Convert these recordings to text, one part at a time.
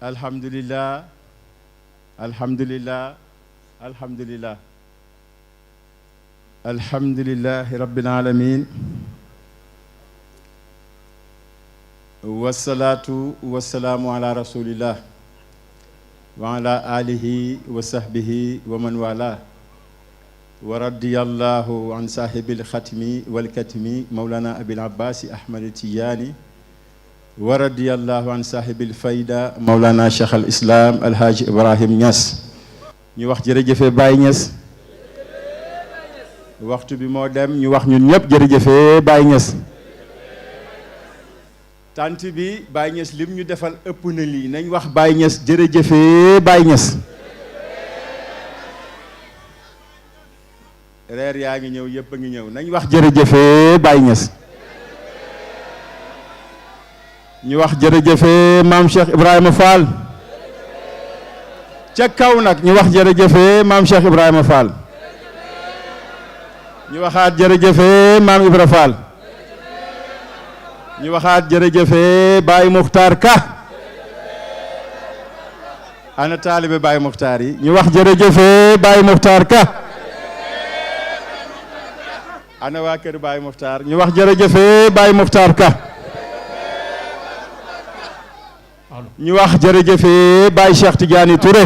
alhamdulillah alhamdulillah alhamdulillah alhamdulillahi rabbil alamin wassalatu wassalamu ala rasulillah wa ala alihi wa sahbihi wa man wala wa radiyallahu an sahibil khatmi wal katmi mawlana abil abbasi ahmad tijani wa radiyallahu an sahibil fayda mawlana cheikh al islam alhaji ibrahim Niass ñu wax jërëjëfe Baye Niass waxtu bi moo dem ñu wax ñun ñëpp jërëjëfe Baye Niass tant bi Baye Niass lim ñu defal ëpp na lii nañ wax Baye Niass jërëjëfe Baye Niass reer yaa ngi ñëw yëpp a ngi ñëw nañ wax jërëjëfe Baye Niass ñu wax jërëjëfe maam Cheikh Ibrahima Fall ca kaw nag ñu wax jërëjëfe maam Cheikh Ibrahima Fall ñu waxaat jërëjëfe maam Ibra Fall ñu waxaat jërëjëfe Baye Muxtaar Ka ana taalibe Baye Muxtaar yi ñu wax jërëjëfe Baye Muxtaar Ka ana waa kër Baye Muxtaar ñu wax jërëjëfe Baye Muxtaar Ka ñu wax jërëjëfe Baye Cheikh Tidiane Touré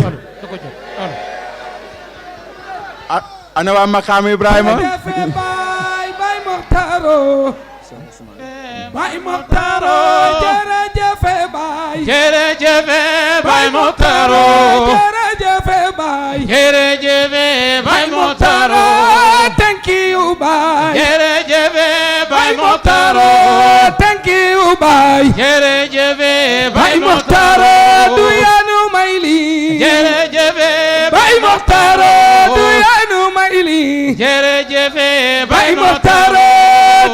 ana waa maqaam Ibrahima Baye Muxtaaro Baye Muxtaaro jërëjëfe Baye jërëjëfe Baye Muxtaaro jërëjëfe Baye jërëjëfe Baye Muxtaaro thank you Baye jërëjëfe Baye Muxtaaro thank you Baye jërëjëfe Baye Muxtaaro du yaanu may lii jërëjëfe Baye Muxtaaro du yaanu may lii jërëjëfe Baye Muxtaaro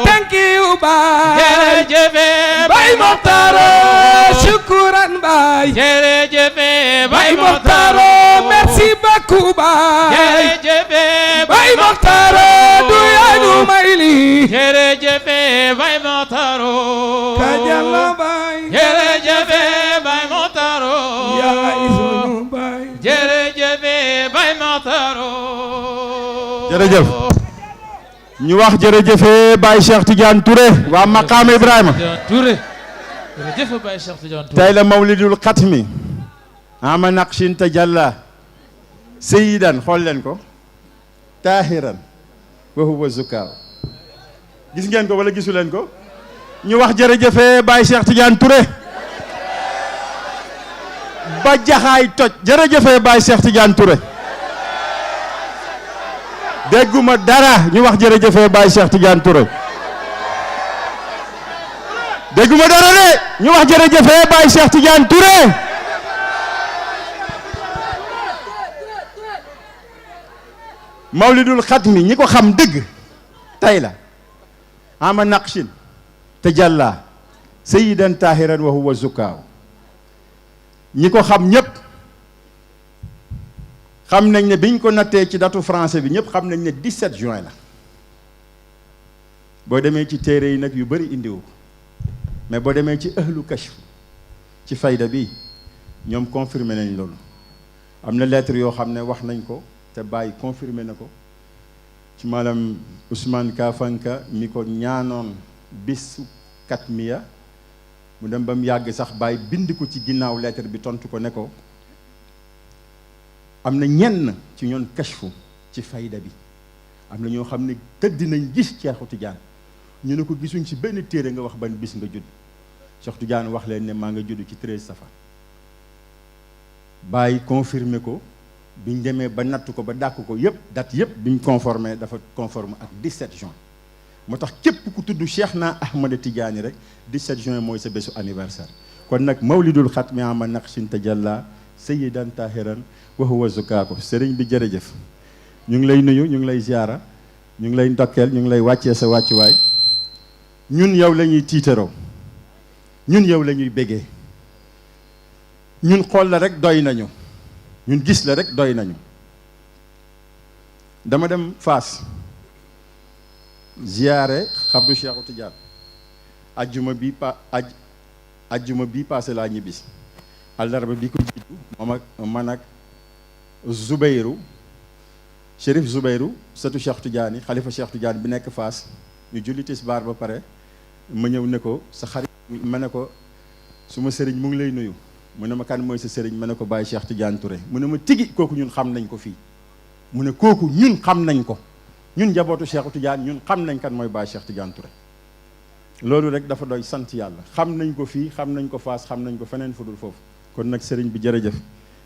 thank you Baye jërëjëfe Baye Muxtaaro shukran Baye jërëjëfe Baye Muxtaaro merci beaucoup Baye jërëjëfe Baye Muxtaaro du yaanu may lii jërëjëfe Baye Muxtaaro kajalla Baye jërëjëfe Baye Muxtaaro yaa isunu Baye jërëjëfe Baye Muxtaaro jërëjëf ñu wax jërëjëfe Baye Cheikh Tidiane Touré waa maqaam Ibrahima Touré jërëjëf Baye Cheikh Tidiane Touré tey la mawlidul xatmi ama naqshin tajalla sayyidan xool leen ko tahiran wa huwa zukaaw gis ngeen ko wala gisu leen ko ñu wax jërëjëfe Baye Cheikh Tidiane Touré ba jaxaay toj jërëjëfe Baye Cheikh Tidiane Touré dégguma dara ñu wax jërëjëfe Baye Cheikh Tidiane Touré dégguma dara de ñu wax jërëjëfe Baye Cheikh Tidiane Touré mawlidul xatmi ñi ko xam dëgg tey la ama naqshin tajalla sayyidan tahiran wa huwa zukaaw ñi ko xam ñépp xam nañ ne biñ ko nattee ci datu français bi ñëpp xam nañ ne 17 juin la boo demee ci téere yi nag yu bëri indiwu ko mais boo demee ci ahlu kashf ci fayda bi ñoom confirmé nañ loolu am na lettre yoo xam ne wax nañ ko te Baye confirmé na ko ci maanaam Ousmane Kafanka mi ko ñaanoon bisu katmiya mu dem ba mu yàgg sax Baye bind ko ci ginnaaw lettre bi tontu ko ne ko am na ñenn ci ñoon kashfu ci fayda bi am na ñoo xam ne tëdd nañ gis Cheikhu Tidiane ñu ne ko gisuñ ci benn téere nga wax ban bis nga judd Cheikh Tidiane wax leen ne maa nga judd ci 13 safar Baye confirmé ko biñ demee ba natt ko ba dàkk ko yëpp date yëpp biñ conformé dafa conforme ak 17 juin moo tax képp ku tudd Cheikh na Ahmada Tidiane rek 17 juin mooy sa bésu anniversaire kon nag mawlidul xatmi ama naqshin tajalla sayyidan tahiran wa huwa zukaako sëriñ bi jërëjëf ñu ngi lay nuyu ñu ngi lay ziara ñu ngi lay ndokkeel ñu ngi lay wàccee sa wàccuwaay ñun yow la ñuy tiitaroo ñun yow la ñuy bégee ñun xool la rek doy nañu ñun gis la rek doy nañu dama dem Fass ziare xabru Cheikhu Tidiane ajjuma bii passé laa ñibbisi àllarba bi ko jiitu moom ak man ak Zubeyru Chérif Zubeyru sëtu Cheikh Tidiane xalifa Cheikh Tidiane bi nekk Faas ñu julli tisbaar ba pare ma ñëw ne ko sa xarit ma ne ko suma sëriñ mu ngi lay nuyu mu ne ma kan mooy sa sëriñ ma ne ko Baye Cheikh Tidiane Touré mu ne ma tigi kooku ñun xam nañ ko fii mu ne kooku ñun xam nañ ko ñun njabootu Cheikh Tidiane ñun xam nañ kan mooy Baye Cheikh Tidiane Touré loolu rek dafa doy sant yàlla xam nañ ko fii xam nañ ko Faas xam nañ ko feneen fudul foofu kon nag sëriñ bi jërëjëf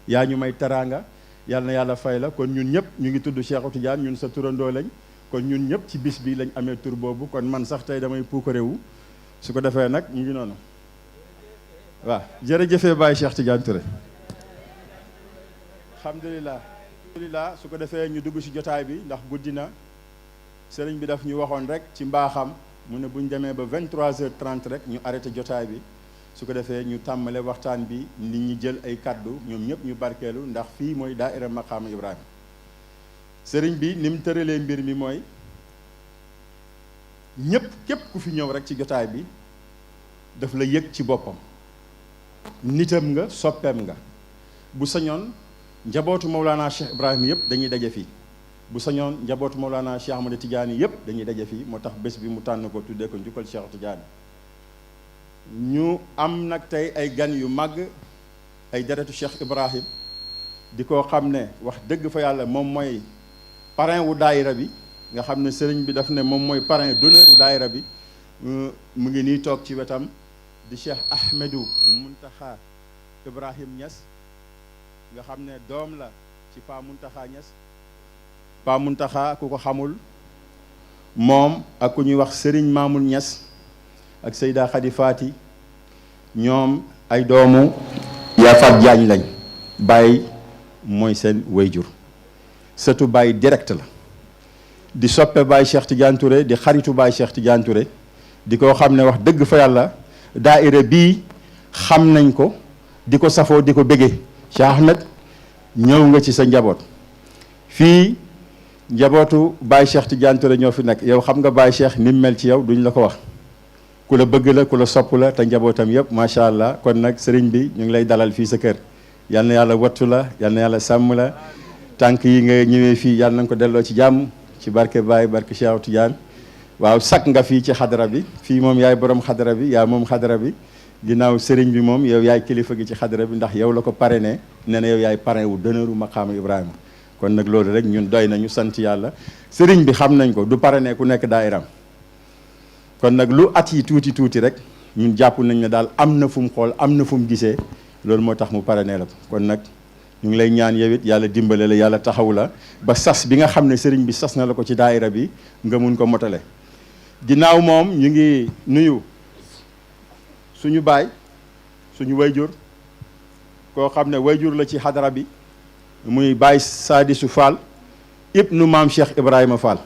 yaa ñu may teraanga yàlla na yàlla fay la kon ñun ñëpp ñu ngi tudd Cheikh Tidiane ñun sa turandoo lañ kon ñun ñëpp ci bis bi lañ amee tur boobu kon man sax tey damay puukarewu su ko defee nag ñu ngi noonu waaw jërëjëfee Baye Cheikh Tidiane Touré alhamdulilah su ko defee ñu dugg ci jotaay bi ndax guddi na sëriñ bi daf ñu waxoon rek ci mbaaxam mu ne bu ñu demee ba 23h30 rek ñu arrêté jotaay bi su ko defee ñu tàmmale waxtaan bi nit ñi jël ay kaddu ñoom ñëpp ñu barkeelu ndax fii mooy daaira Maqaama Ibrahima sëriñ bi ni mu tëralee mbir mi mooy ñëpp képp ku fi ñëw rek ci jotaay bi daf la yëg ci boppam nitam nga soppeem nga bu sañoon njabootu Mawlana Cheikh Ibrahima yëpp dañuy daje fii bu sañoon njabootu Mawlana Cheikh Ahmad Tidiane yëpp dañuy daje fii moo tax bés bi mu tànn ko tuddee ko njukkal Cheikh Tidiane ñu am nag tey ay gan yu màgg ay deretu Cheikh Ibrahim di ko xam ne wax dëgg fa yàlla moom mooy parrain wu daayira bi nga xam ne sëriñ bi daf ne moom mooy parrain d'honneur wu daayira bi mu ngi nii toog ci wetam di Cheikh Ahmedou Muntaxa Ibrahim Niass nga xam ne doom la ci Pa Muntaxa Niass Pa Muntaxa ku ko xamul moom ak ku ñuy wax Serigne Mamoul Niass ak Seyda Khady Fati ñoom ay doomu Yaafat Jaañ lañ Baye mooy seen wayjur sëtu Baye direct la di soppe Baye Cheikh Tidiane Touré di xaritu Baye Cheikh Tidiane Touré di ko xam ne wax dëgg fa yàlla daaira bii xam nañ ko di ko safoo di ko bëggee Cheikh Ahmed ñëw nga ci sa njaboot fii njabootu Baye Cheikh Tidiane Touré ñoo fi nekk yow xam nga Baye Cheikh ni mu mel ci yow duñ la ko wax ku la bëgg la ku la sopp la te njabootam yëpp macha allah kon nag sëriñ bi ñu ngi lay dalal fii sa kër yal na yàlla wattu la yal na yàlla sàmm la tànk yi nga ñëwee fii yal na nga ko delloo ci jàmm ci barke Baye barke Cheikh Tidiane waaw sakk nga fii ci xadara bi fii moom yaay borom xadara bi yaa moom xadara bi ginnaaw sëriñ bi moom yow yaay kilifa gi ci xadara bi ndax yow la ko parrainé nee na yow yaay parrain wu d'honneur u Maqaama Ibrahima kon nag loolu rek ñun doy nañu sant yàlla sëriñ bi xam nañ ko du parrainé ku nekk daayiram kon nag lu at yi tuuti tuuti rek ñun jàpp nañ ne daal am na fu mu xool am na fu mu gisee loolu moo tax mu parrainé la ko kon nag ñu ngi lay ñaan yow it yàlla dimbale la yàlla taxaw la ba sas bi nga xam ne sëriñ bi sas na la ko ci daayira bi nga mun ko motale ginnaaw moom ñu ngi nuyu suñu baay suñu wayjur koo xam ne wayjur la ci xadara bi muy Baye Sadisou Fall ibnu maam Cheikh Ibrahima Fall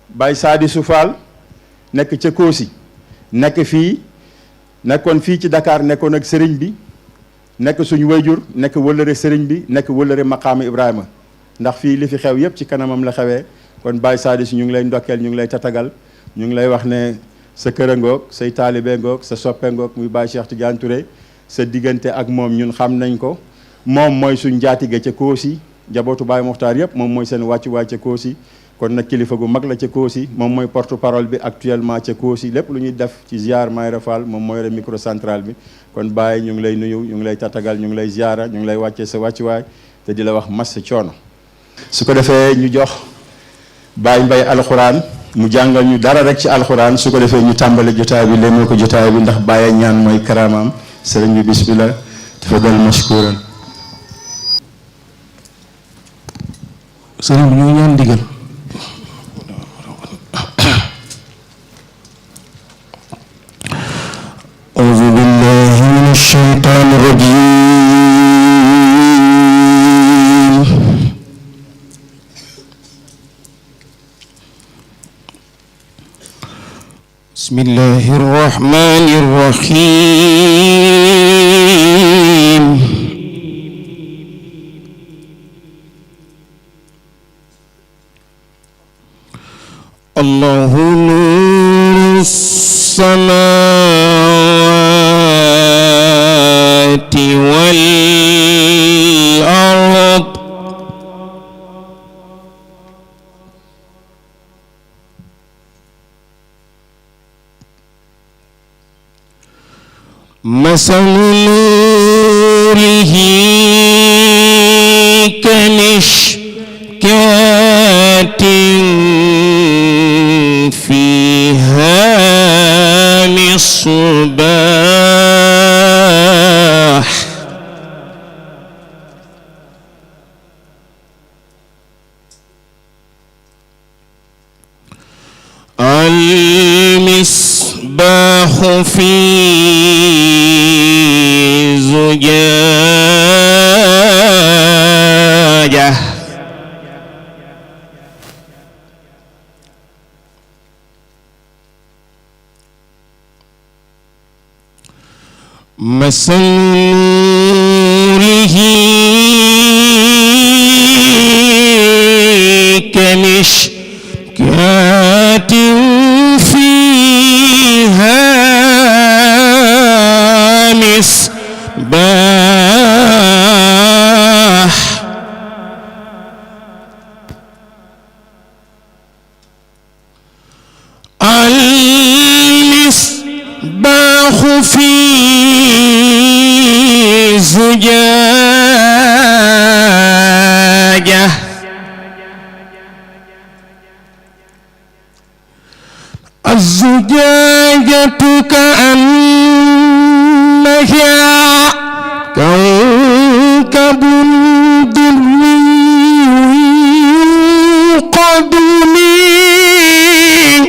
Baye Sadisou Fall nekk ca Koosi nekk fii nekkoon fii ci Dakar nekkoon ak sëriñ bi nekk suñu wayjur nekk wëllëre sëriñ bi nekk wëllëre Maqaama Ibrahima ndax fii li fi xew yépp ci kanamam la xewee kon Baye Sadisou ñu ngi lay ndokkeel ñu ngi lay tatagal ñu ngi lay wax ne sa kër a ngoog say taalibe ngoog sa soppe ngoog muy Baye Cheikh Tidiane Touré sa diggante ak moom ñun xam nañ ko moom mooy suñ njaatige ca Koosi njabootu Baye Mokhtar yëpp moom mooy seen wàccuwaay ca Koosi kon nag kilifa gu mag la ca Koosi moom mooy porte parole bi actuellement ca Koosi lépp lu ñuy def ci ziar Mayra Fall moom mooy yore micro central bi kon Baye ñu ngi lay nuyu ñu ngi lay tatagal ñu ngi lay ziara ñu ngi lay wàccee sa wàccuwaay te di la wax massa coono su ko defee ñu jox Baye Mbaye alxuraan mu jàngal ñu dara rek ci alxuraan su ko defee ñu tàmbale jotaay bi léemoo ko jotaay bi ndax Baye ñaan mooy karaamaam sëriñ bi bismillah tafadal mashkuran sëriñ bi ñu ñaan ndigal أعوذ بالله من الشيطان الرجيم بسم الله الرحمن الرحيم الله نور السماوات والأرض مثل نوره كمشكاة فيها مصباح المصباح في زجاجة مثل نوره كمشكاة فيها مصباح المصباح في زجاجة الزجاجة كأنها كوكب دري يوقد من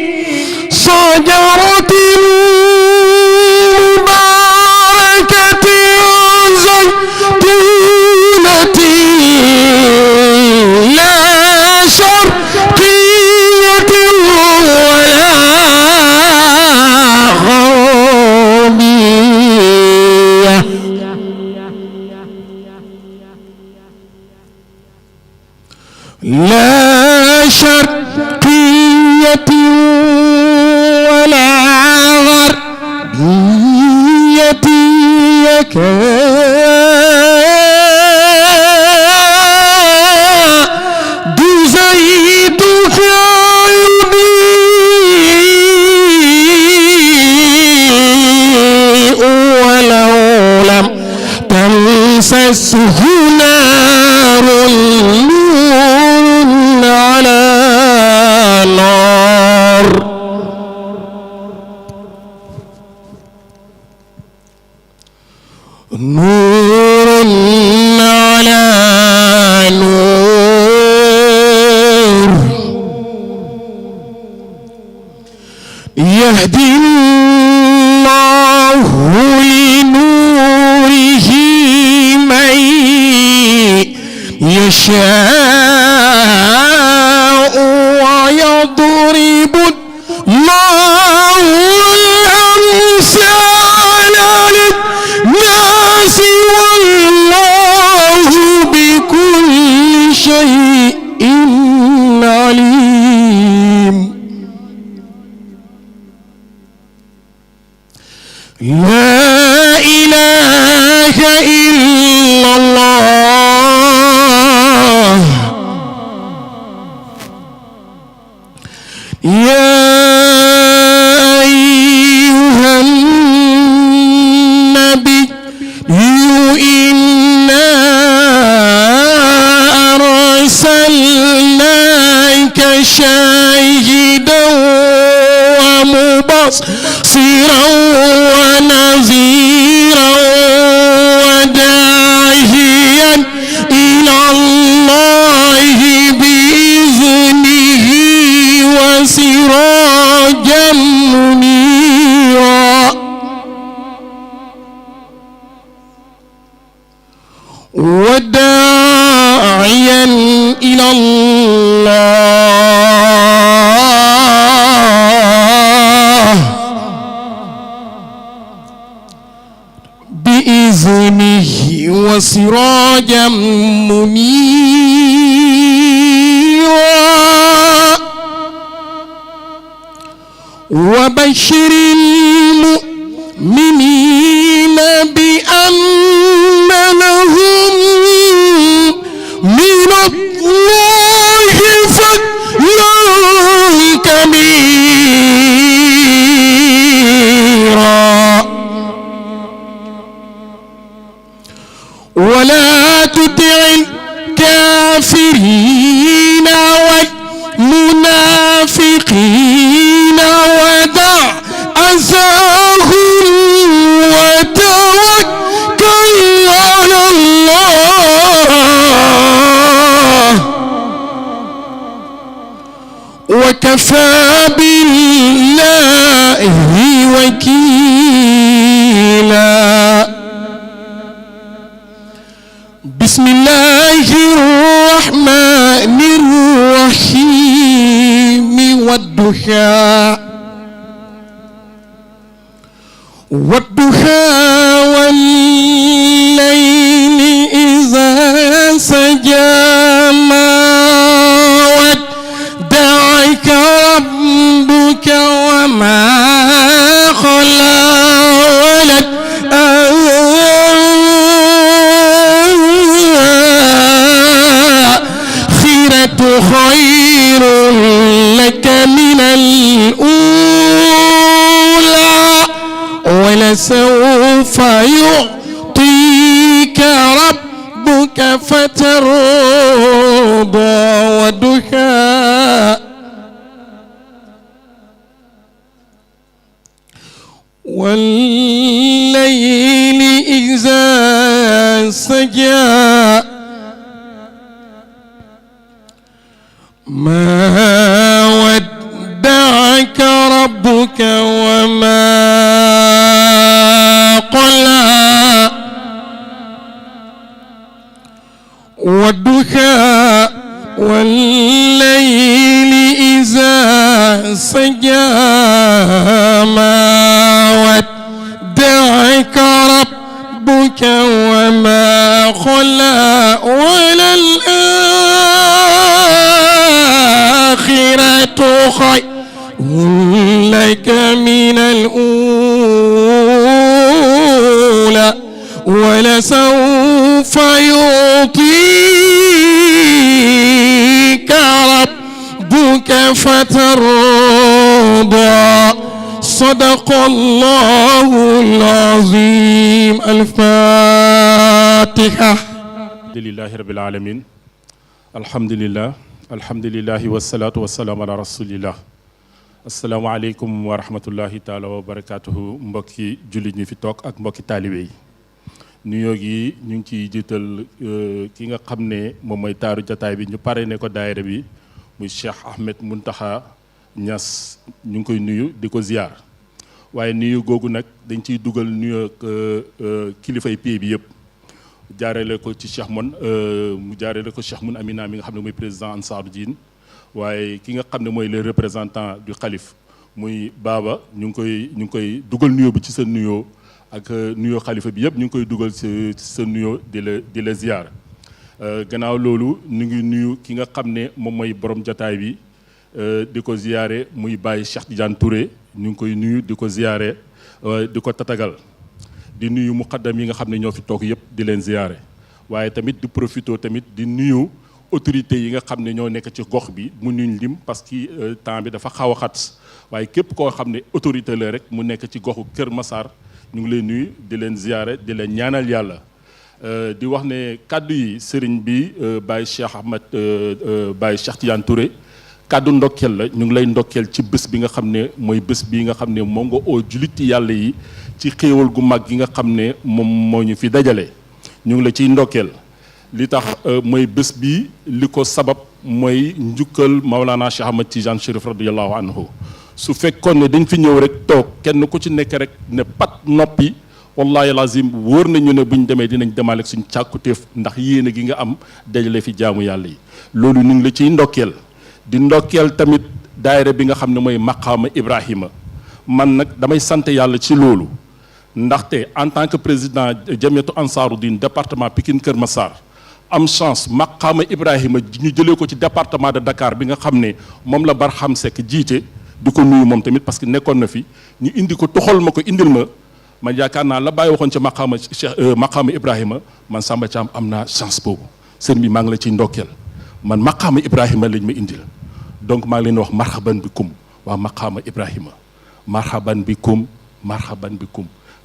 شجرة مباركة زيتونة لا شرقية ولا غربية لا شرقية ولا غربية يكاد زيتها يضيء ولو لم تمسسه نار نور على نار نور على نور يهدي الله لنوره من يشاء ويضرب الله الأمثال للناس والله بكل شيء عليم لا إله إلا الله يا أيها النبي إنا أرسلناك شاهدا ومبصرا ونذيرا وداعيا إلى الله بإذنه وسراجا منيرا وداعيا إلى الله بإذنه وسراجا منيرا وبشر المؤمنين بأن كفى بالله وكيلا بسم الله الرحمن الرحيم والضحى والليل إذا سجى ما ودعك ربك وما خلى ولد آخرة خير لك من الأولى ولسوف يعطيك ربك فترضى والضحى والليل إذا سجى ما ودعك ربك وما قلى والضحى والليل إذا سجى ما ودعك ربك وما خلى وللآخرة خير لك من الأولى ولسوف يعطيك ربك فترضى صدق الله العظيم الفاتحة الحمد لله رب العالمين الحمد لله والصلاة والسلام على رسول الله asalaamaaleykum wa rahmatullahi taala wa barakaatuhu mbokki jullit ñi fi toog ak mbokki taalibe yi nuyoo gi ñu ngi ciy jiital ki nga xam ne moom mooy taaru jataay bi ñu pare ne ko daayira bi muy Cheikh Ahmed Muntaxa Ñas ñu ngi koy nuyu di ko ziyaar waaye nuyu googu nag dañ ciy dugal nuyoo kilifay pays bi yëpp jaarale ko ci Cheikh mu jaarale ko Cheikh Mun Amina mi nga xam ne mooy président Ansaaru Diin waaye ki nga xam ne mooy le représentant du xalif muy Baba ñu ngi koy dugal nuyoo bi ci sa nuyoo ak nuyoo xalifa bi yëpp ñu ngi koy dugal ci sa nuyoo di la ziyaar gannaaw loolu ñu ngi nuyu ki nga xam ne moom mooy borom jataay bi di ko ziyaare muy Baye Cheikh Tidiane Touré ñu ngi koy nuyu di ko ziyaare di ko tatagal di nuyu muqaddam yi nga xam ne ñoo fi toog yëpp di leen ziyaare waaye tamit di profito tamit di nuyu autorité yi nga xam ne ñoo nekk ci gox bi mu nuñ lim parce que temps bi dafa xaw a xat waaye képp koo xam ne autorité la rek mu nekk ci goxu Kër Massar ñu ngi leen nuyu di leen ziyaare di leen ñaanal yàlla di wax ne kàddu yi sëriñ bi Baye Cheikh Ahmed Baye Cheikh Tidiane Touré kàddu ndokkeel la ñu ngi lay ndokkeel ci bés bi nga xam ne mooy bés bi nga xam ne moom nga oo julliti yàlla yi ci xéewal gu mag gi nga xam ne moom moo ñu fi dajale ñu ngi la ciy ndokkeel li tax mooy bés bi li ko sabab mooy njukkal Maulana Cheikh Ahmed Tidiane Chérif radiyallahu anhu su fekkoon ne dañ fi ñëw rek toog kenn ku ci nekk rek ne pat noppi wallahi lazim wóor nañu ne buñ demee dinañ demaale suñ càkkutéef ndax yéene gi nga am dajale fi jaamu yàlla yi loolu ñu ngi la ciy ndokkeel di ndokkeel tamit daayira bi nga xam ne mooy maqaama Ibrahima man nag damay sant yàlla ci loolu ndaxte en tant que président Jamiyatu Ansaaru Diin département Pikine Kër Massar am chance maqaama Ibrahima ñu jëlee ko ci département de Dakar bi nga xam ne moom la Barham Seck jiite di ko nuyu moom tamit parce que nekkoon na fi ñu indi ko toxal ma ko indil ma man yaakaar naa la bàyyi waxoon ci maqaama Cheikh maqaama Ibrahima man Samba Thiam am naa chance boobu sëñ bi maa ngi la ciy ndokkeel man maqaama Ibrahima lañ ma indil donc maa ngi leen wax marhaban bikum waa maqaama Ibrahima marhaban bikum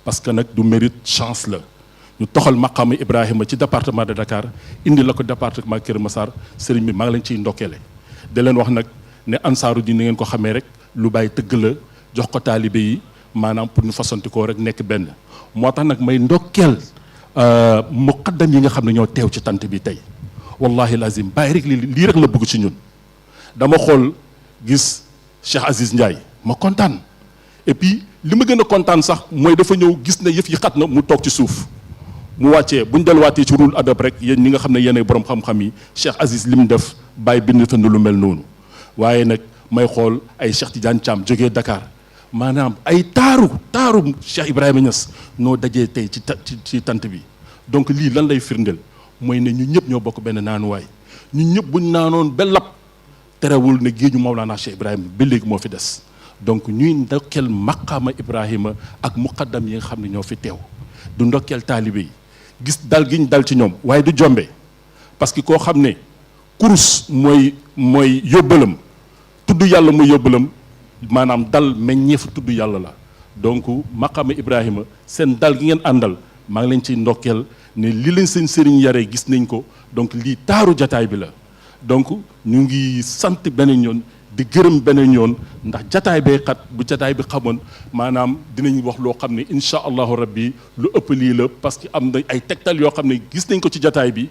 parce que nag du mérite chance la ñu toxal maqaama Ibrahima ci département de Dakar indi la ko département Kër Massar sëriñ bi maa ngi leen ciy ndokkeele da leen wax nag ne ansaaru diin ni ngeen ko xamee rek lu bàyyi tëgg la jox ko taalibe yi maanaam pour ñu fasantikoo rek nekk benn moo tax nag may ndokkeel muqaddam yi nga xam ne ñoo teew ci tant bi tey wallahi lazim bàyyi rek lii rek la bëgg ci ñun dama xool gis Cheikh Aziz Ndiaye ma kontaan et puis li ma gën a kontaan sax mooy dafa ñëw gis ne yëf yi xat na mu toog ci suuf mu wàccee bu ñu delluwaatee ci rul adab rek yéen ñi nga xam ne yéenay borom xam-xam yi Cheikh Aziz li mu def bàyyi bind fa lu mel noonu waaye nag may xool ay Cheikh Tidiane Thiam jógee Dakar maanaam ay taaru Cheikh Ibrahima Niass noo dajee tey ci tant bi donc lii lan lay firndeel mooy ne ñu ñëpp ñoo bokk benn naanuwaay ñun ñëpp buñ naanoon ba lap terewul ne géeju Mawlana Cheikh Ibrahima ba léegi moo fi des donc ñuy ndokkeel maqaama Ibrahima ak muqaddam yi nga xam ne ñoo fi teew du ndokkeel taalibe yi gis dal gi ñu dal ci ñoom waaye du jombe parce que koo xam ne kurus mooy yóbbalam tudd yàlla muy yóbbalam maanaam dal meññeefu tudd yàlla la donc maqaama Ibrahima seen dal gi ngeen àndal maa ngi leen ciy ndokkeel ne li leen seen sëriñ yare gis nañ ko donc lii taaru jataay bi la donc ñu ngi sant beneen yoon di gërëm beneen yoon ndax jataay bee xat bu jataay bi xamoon maanaam dinañ wax loo xam ne incha allahu rabbi lu ëpp lii la parce que am na ay tegtal yoo xam ne gis nañ ko ci jataayu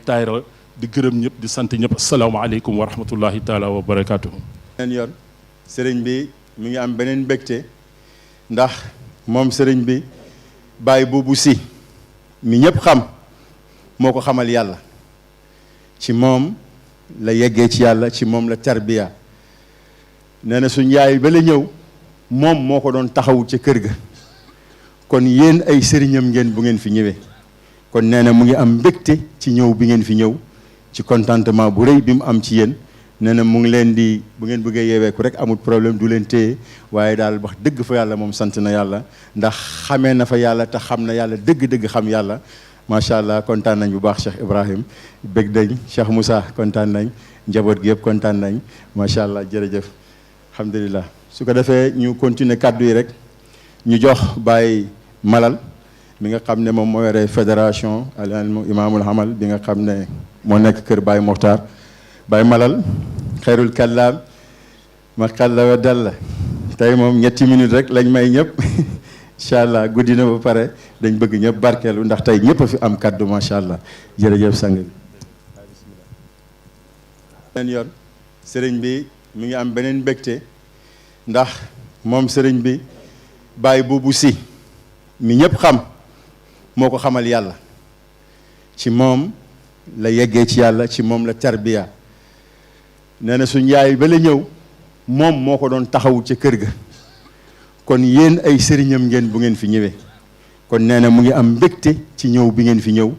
taay la di gërëm ñëpp di sant ñëpp asalaamaaleykum wa rahmatullahi taala wa barakaatuhu. beneen yoon sëriñ bi mi ngi am beneen mbégte ndax moom sëriñ bi Baye Boubou Sy mi ñëpp xam moo ko xamal yàlla ci moom la yeggee ci yàlla ci moom la tarbiya nee na suñ yaay ba la ñëw moom moo ko doon taxawu ca kër ga kon yéen ay sëriñam ngeen bu ngeen fi ñëwee kon nee na mu ngi am mbégte ci ñëw bi ngeen fi ñëw ci contentement bu rëy bi mu am ci yéen nee na mu ngi leen di bu ngeen bëggee yeeweeku rek amul problème du leen téye waaye daal wax dëgg fa yàlla moom sant na yàlla ndax xamee na fa yàlla te xam na yàlla dëgg-dëgg xam yàlla macha allah kontaan nañ bu baax Cheikh Ibrahim bëgg nañ Cheikh Moussa kontaan nañ njaboot gi yëpp kontaan nañ macha allah jërëjëf alhamdulilah. su ko defee ñu continuer kàddu yi rek ñu jox Baye Malal mi nga xam ne moom moo yore fédération al imaamul hamal bi nga xam ne moo nekk kër Baye Mokhtar Baye Malal xeyrul kallaam ma xalla wa dalla tey moom 3 minutes rek lañ may ñëpp incha allah guddi na ba pare dañ bëgg ñëpp barkeelu ndax tey ñëpp a fi am kaddu macha allah jërëjëf sang bi. beneen yoon sëriñ bi mi ngi am beneen mbégte ndax moom sëriñ bi Baye Boubou Sy mi ñëpp xam moo ko xamal yàlla ci moom la yeggee ci yàlla ci moom la tarbiya nee na suñ yaay ba la ñëw moom moo ko doon taxawu ca kër ga kon yéen ay sëriñam ngeen bu ngeen fi ñëwee kon nee na mu ngi am mbégte ci ñëw bi ngeen fi ñëw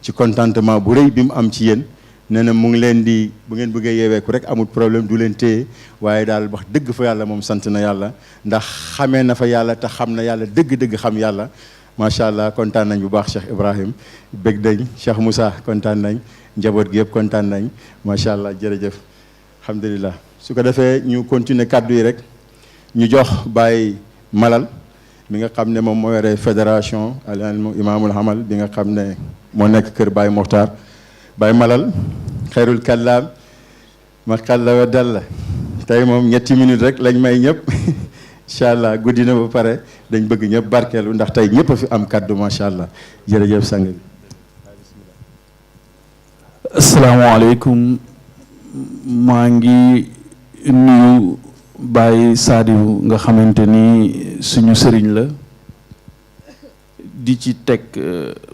ci contentement bu rëy bi mu am ci yéen nee na mu ngi leen di bu ngeen bëggee yeeweeku rek amul problème du leen téye waaye daal wax dëgg fa yàlla moom sant na yàlla ndax xamee na fa yàlla te xam na yàlla dëgg-dëgg xam yàlla macha allah kontaan nañ bu baax Cheikh Ibrahim bëgg nañ Cheikh Moussa kontaan nañ njaboot gi yëpp kontaan nañ macha allah jërëjëf alhamdulilah. su ko defee ñu continuer kàddu yi rek ñu jox Baye Malal mi nga xam ne moom moo yore fédération al imaamul hamal bi nga xam ne moo nekk kër Baye Mokhtar Baye Malal xeyrul kallaam ma xalla wa dalla tey moom 3 minutes rek lañ may ñëpp incha allah guddi na ba pare dañ bëgg ñëpp barkeelu ndax tey ñëpp a fi am kaddu macha allah jërëjëf sang bi. asalaamaaleykum maa ngi nuyu Baye Sadiou nga xamante ni suñu sëriñ la di ci teg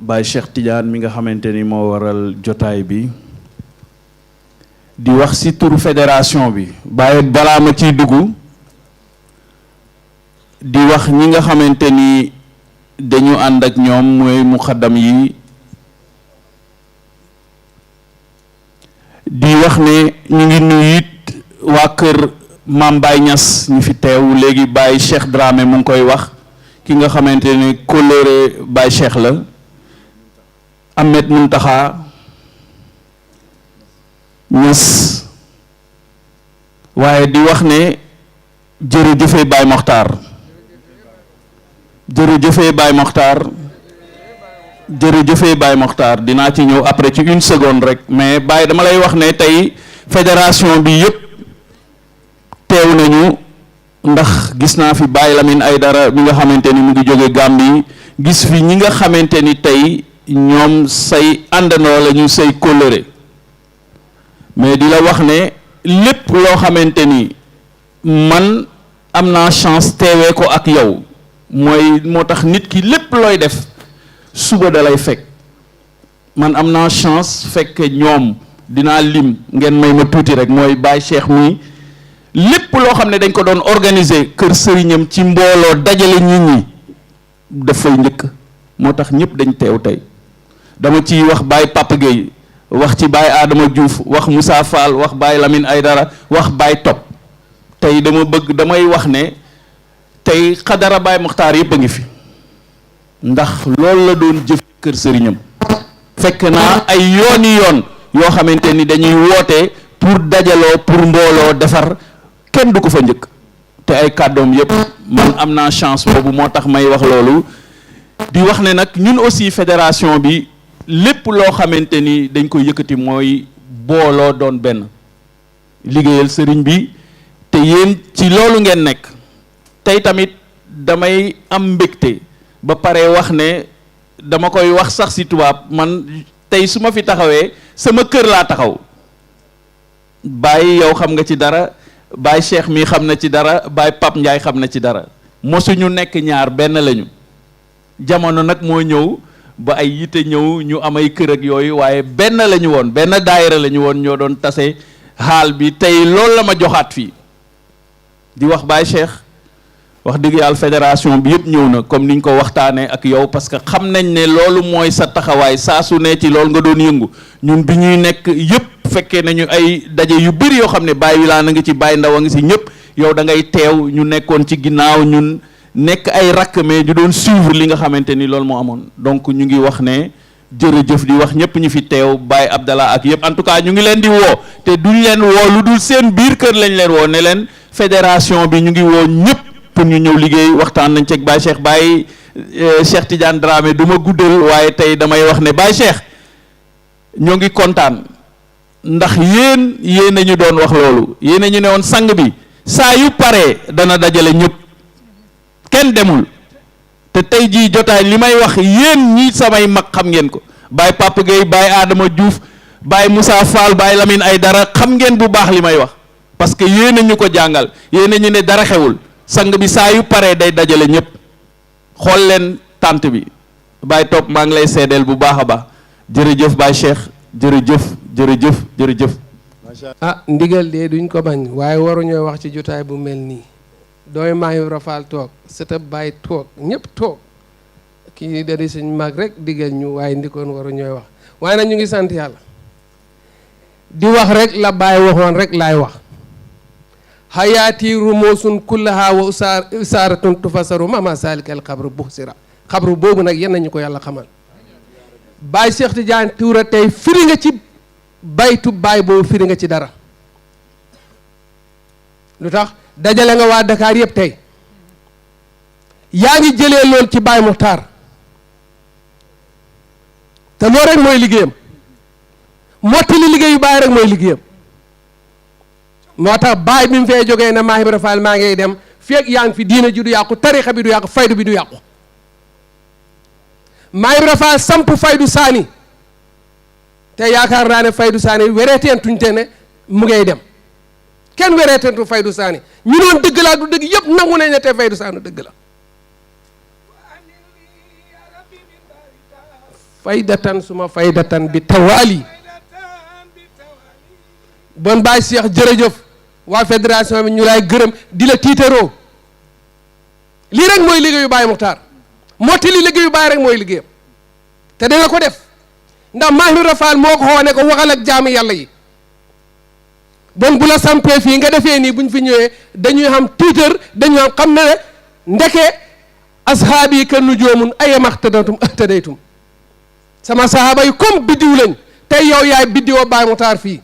Baye Cheikh Tidiane mi nga xamante ni moo waral jotaay bi di wax ci turu fédération bi Baye balaa ma ciy dugg di wax ñi nga xamante ni dañu ànd ak ñoom mooy muxaddam yi di wax ne ñu ngi nuyu it waa kër Maam Baye Niass ñu fi teew léegi Baye Cheikh Dramé mu ngi koy wax ki nga xamante ni kóllëre Baye Cheikh la Ahmed Muntaxa Niass waaye di wax ne jërëjëfe Baye Mokhtar jërëjëfe Baye Mokhtar jërëjëfe Baye Mokhtar dinaa ci ñëw après ci 1 seconde rek mais Baye dama lay wax ne tey fédération bi yëpp teew nañu ndax gis naa fi Baye Lamine Aydara mi nga xamante ni mu ngi jóge Gambie gis fi ñi nga xamante ni tey ñoom say àndandoo la ñu say kóllëre mais di la wax ne lépp loo xamante ni man am naa chance teewee ko ak yow mooy moo tax nit ki lépp looy def suba da lay fekk man am naa chance fekk ñoom dinaa lim ngeen may ma tuuti rek mooy Baye Cheikh mi lépp loo xam ne dañ ko doon organiser kër sëriñam ci mbooloo dajale nit ñi dafay njëkk moo tax ñëpp dañ teew tey dama ci wax Baye Papa Gueye wax ci Baye Adama Diouf wax Moussa Fall wax Baye Lamine Aydara wax Baye Top tey damay wax ne tey xadara Baye Muxtaar yëpp a ngi fi ndax loolu la doon jëf kër sëriñam fekk naa ay yooni yoon yoo xamante ni dañuy woote pour dajaloo pour mbooloo defar kenn du ko fa njëkk te ay kàddoom yëpp man am naa chance boobu moo tax may wax loolu di wax ne nag ñun aussi fédération bi lépp loo xamante ni dañ koy yëkkati mooy booloo doon benn liggéeyal sëriñ bi te yéen ci loolu ngeen nekk tey tamit damay am mbégte ba pare wax ne dama koy wax sax ci tubaab man tey su ma fi taxawee sama kër laa taxaw Baye yow xam nga ci dara Baye Cheikh mi xam na ci dara Baye Pape Ndiaye xam na ci dara mosuñu nekk ñaar benn lañu jamono nag moo ñëw ba ay yite ñëw ñu am ay kër ak yooyu waaye benn lañu woon benn daayira lañu woon ñoo doon tase xaal bi tey loolu la ma joxaat fii di wax Baye Cheikh wax dëgg yàlla fédération bi yëpp ñëw na comme niñ ko waxtaanee ak yow parce que xam nañ ne loolu mooy sa taxawaay saa su ne ci loolu nga doon yëngu ñun bi ñuy nekk yëpp fekkee nañu ay daje yu bëri yoo xam ne Baye Wilane a ngi ci Baye Ndaw a ngi si ñëpp yow da ngay teew ñu nekkoon ci ginnaaw ñun nekk ay rakk mais ñu doon suivre li nga xamante ni loolu moo amoon donc ñu ngi wax ne jërëjëf di wax ñëpp ñu fi teew Baye Abdallah ak yëpp en tout cas ñu ngi leen di woo te duñ leen woo lu dul seen biir kër lañ leen woo ne leen fédération bi ñu ngi woo ñëpp pour ñu ñëw liggéey waxtaan nañ ceeg Baye Cheikh Baye Cheikh Tidiane Dramé du ma guddal waaye tey damay wax ne Baye Cheikh ñoo ngi kontaan ndax yéen a ñu doon wax loolu yéen a ñu ne woon sang bi saa yu paree dana dajale ñëpp kenn demul te tey jii jotaay li may wax yéen ñi samay mag xam ngeen ko Baye Papa Gueye Baye Adama Diouf Baye Moussa Fall Baye Lamine Aydara xam ngeen bu baax li may wax parce que yéen a ñu ko jàngal yéen a ñu ne dara xewul sang bi saa yu paree day dajale ñëpp xool leen tànt bi Baye Top maa ngi lay seedeel bu baax a baax jërëjëf Baye Cheikh jërëjëf. ah ndigal de duñ ko bañ waaye waruñoo wax ci jotaay bu mel nii dooy maayu rafaal toog sëtëb Baye toog ñëpp toog kii da di suñ mag rek digal ñu waaye ndikoon waruñooy wax waaye nag ñu ngi sant yàlla di wax rek la Baye waxoon rek laay wax hayaati rumuusun kullaha wa usaaratun tufasaru mama salikal xabru buxsira xabru boobu nag yenn ñu ko yàlla xamal Baye Cheikh Tidiane Touré tey firi nga ci baytu Baye boobu firi nga ci dara lu tax dajale nga waa Dakar yëpp tey yaa ngi jëlee lool ci Baye Muxtaar te loolu rek mooy liggéeyam mottali liggéeyu Baye rek mooy liggéeyam moo tax Baye bi mu fee jógee na Mahi Ibra Fall maa ngay dem feeg yaa ngi fi diina ji du yàqu tarixa bi du yàqu faydu bi du yàqu Mahi Ibra Fall samp faydu saani te yaakaar naa ne faydu saani wereeteentuñte ne mu ngay dem kenn wereeteentu faydu saani ñu doon dëgg laa du dëgg yëpp nangu nañ ne te faydu saani dëgg la faydatan suma faydatan bi tawaali bon Baye Cheikh jërëjëf waa fédération bi ñu lay gërëm di la tiitaroo lii rek mooy liggéeyu Baye Muxtaar motti li liggéeyu Baye rek mooy liggéeyam te dana ko def ndax Mahi Ibra Fall moo ko xoo ne ko waxal ak jaami yàlla yi bon bu la sampee fii nga defee nii bu ñu fi ñëwee dañuy xam tiitar dañuy xam ne ndeke ashaabi ka nujoomun ayamaxtadatum ahtadaytum sama sahaaba yi comme biddiw lañ tey yow yaay biddiwoo Baye Muxtaar fii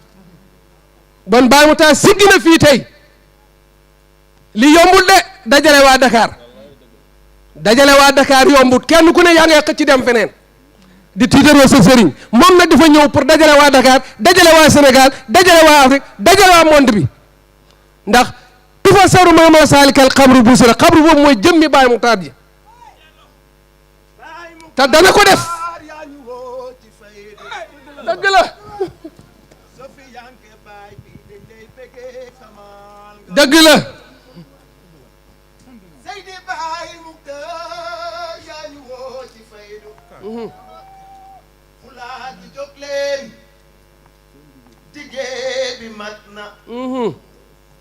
bon Baye Muxtaar siggi na fii tey li yombul de dajale waa Dakar yombut kenn ku ne yaa ngay xëcc dem feneen di tiitaroo sa sëriñ moom nag dafa ñëw pour dajale waa Dakar dajale waa Sénégal dajale waa Afrique dajale waa monde bi ndax tufa saru mama salikal xabru bu sira xabru boobu mooy jëmmi Baye Muxtaar ji te dana ko def dëgg la dëgg la fulaa ji jóg leen diggee bi mat na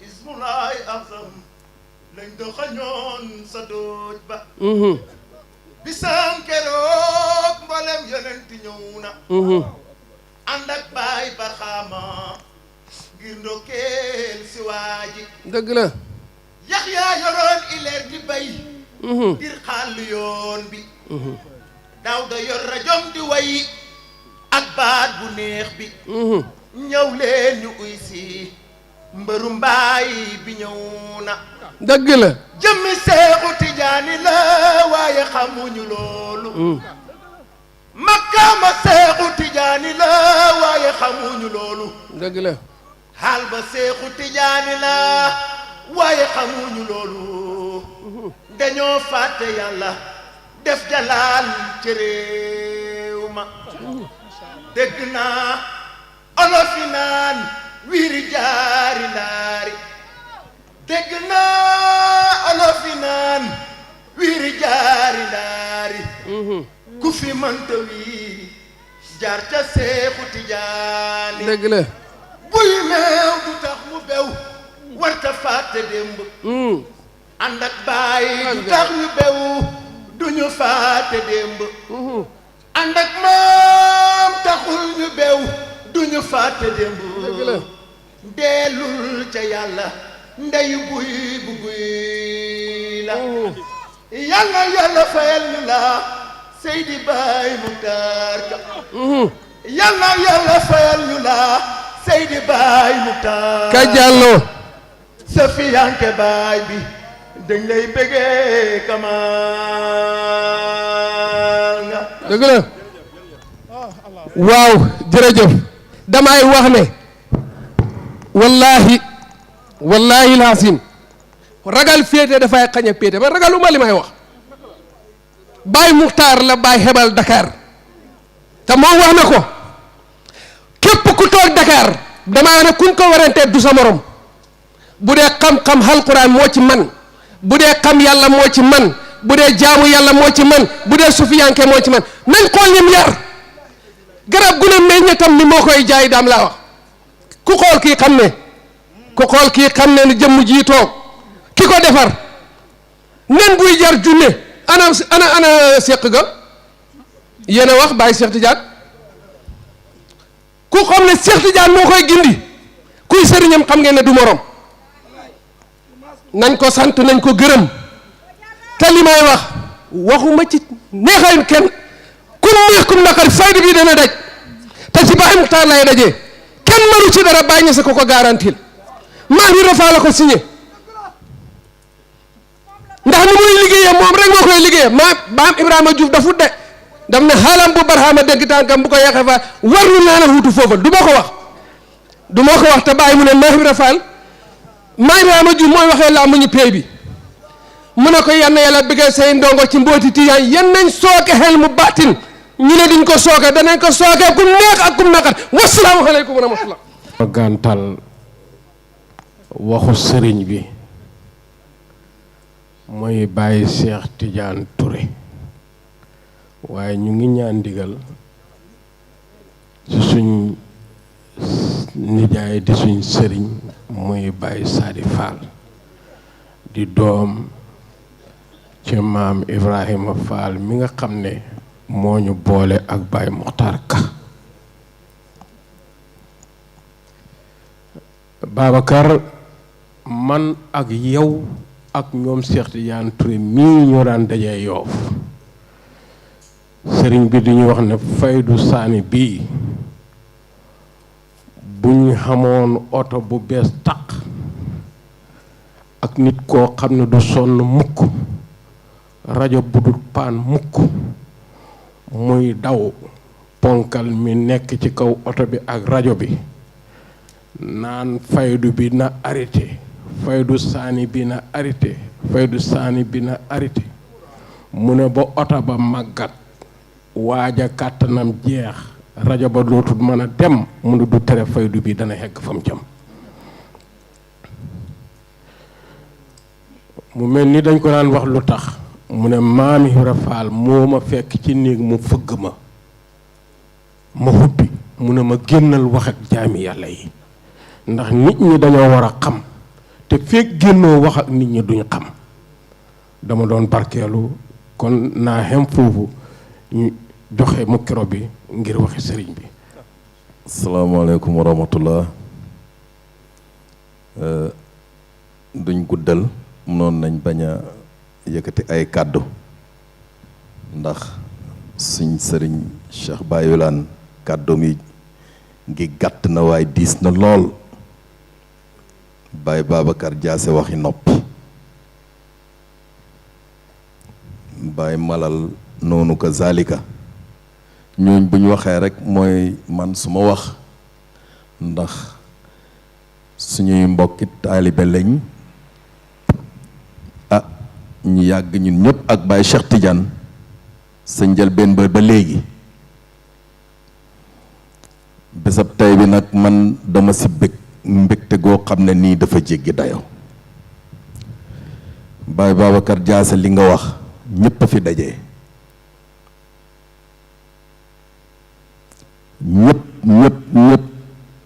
ismulaay azam lañ doxañoon sa dooj ba bisam keroog mboolem yonenti ñëw na ànd ak baay Barxaama ngir ndokkeel si waaji dëgg la Yaxya yoroon ileer di bay ngir xàll yoon bi Daawda yor rajom di way ak baat bu neex bi ñëw leen ñu uy si mbëru mbaay bi ñëw na dëgg la jëmmi Seexu Tijaani la waaye xamuñu loolu makkaama Seexu Tijaani la waaye xamuñu loolu dëgg la xaal ba Seexu Tijaani la waaye xamuñu loolu dañoo fàtte yàlla def jalaal ci réew ma dégg naa olofi naan wiiri jaari ndaari dégg naa olofi naan wiiri jaari ndaari ku fi mënta wiiri jaar ca Seexu Tijaani dëgg la buy meew du tax mu bew warta fàtte démb ànd ak baay du tax ñu bew duñu fàtte démb ànd ak maam taxul ñu bew duñu fàtte démb deelul ca yàlla ndey buy bu buy la yàlla yàlla fayal ñu la Seydi Baay Muxtaar Ka yàlla yàlla fayal ñu la Seydi Baay Muxtaar Ka Jàllo sa fiyanke baay bi dañ lay bëggee kamaal nga dëgg la waaw jërëjëf damay wax ne wallahi laasim ragal féete dafay xañ a péete ba ragaluma li may wax Baay Muxtaar la Baay xebal Dakar te moom wax na ko képp ku toog Dakar damaa ne kuñ ko warantee du sa morom bu dee xam-xam alxuraan moo ci man bu dee xam yàlla moo ci man bu dee jaamu yàlla moo ci man bu dee sufiyanke moo ci man nañ xool ñim yar garab gu ne meññetam ni moo koy jaay daam laa wax ku xool kii xam ne ni jëmm jii toog ki ko defar nen buy jar junne ana seq ga yéen a wax bàyyi Cheikh Tidiane ku xam ne Cheikh Tidiane moo koy gindi kuy sëriñam xam ngeen ne du morom nañ ko sant nañ ko gërëm te li may wax waxuma ci neexayn kenn kum neex kum naqari fayda bi dana daj te ci Baay Muxtaar lay dajee kenn mënu ci dara bàyyi ñese ko garantil maa ngi rafaa la ko signé ndax ni muy liggéeyee moom rek moo koy liggéeyee maam Ibrahima Diouf dafu de daf ne xaalam bu barxaama dégg tànkam bu ko yàqee fa war nu naa na wuutu foofa du ma ko wax te bàyyi mu ne maa Ibrahima Fall maa Ibrahima Diouf mooy waxee laa mu ñu pay bi mu ne ko yann yàlla bëggal say ndongo ci mbooti tiyaan yan nañ sooke xel mu baatin ñu ne diñ ko sooke danañ ko sooke kum neex ak kum naqar wasalaamu aleykum wa rahmatullah gàntal waxu sëriñ bi mooy bàyyi Cheikh Tidiane Touré waaye ñu ngi ñaan ndigal ci suñ nijaay di suñ sëriñ muy bàyyi Sadi Fall di doom ci maam Ibrahima Fall mi nga xam ne moo ñu boole ak Baay Muxtaar Ka Babacar man ak yow ak ñoom Cheikh Tidiane Touré mii ñoo daan dajee Yoof sëriñ bi duñu wax ne faydu saani bii bu ñu xamoon oto bu bees tàq ak nit koo xam ne du sonn mukk rajo bu dul paan mukk muy daw ponkal mi nekk ci kaw oto bi ak rajo bi naan faydu bi na arrêté faydu saani bi na arrêté faydu saani bi na arrêté mu ne ba oto ba màggat waaja kàttanam jeex rajo ba dootul mën a dem mu ne du tere faydu bi dana hegg fam jëm mu mel ni dañ ko daan wax lu tax mu ne maam Ibra Faal moo ma fekk ci néeg mu fëgg ma hubbi mu ne ma génnal wax ak jaami yàlla yi ndax nit ñi dañoo war a xam te fekk génnoo wax ak nit ñi duñ xam. dama doon barkeelu kon naa xem foofu ñu joxe micro bi ngir waxi sëriñ bi. asalaamaaleykum wa rahmatullah. duñ guddal mënoon nañ bañ a yëkkati ay kàddu ndax suñ sëriñ Cheikh Baye Wilane kàddu mi ngi gàtt na waaye diis na lool. Baye Babacar Diassé waxi nopp. Baye Malal noonu ko zalika ñooñ bu ñu waxee rek mooy man su ma wax ndax suñuy mbokki taalibe lañ ñu yàgg ñun ñëpp ak Baye Cheikh Tidiane sa njëlbéen ba léegi bésab tey bi nag man dama si mbégte goo xam ne nii dafa jéggi dayo Baye Babacar Diassé li nga wax ñëpp a fi daje ñëpp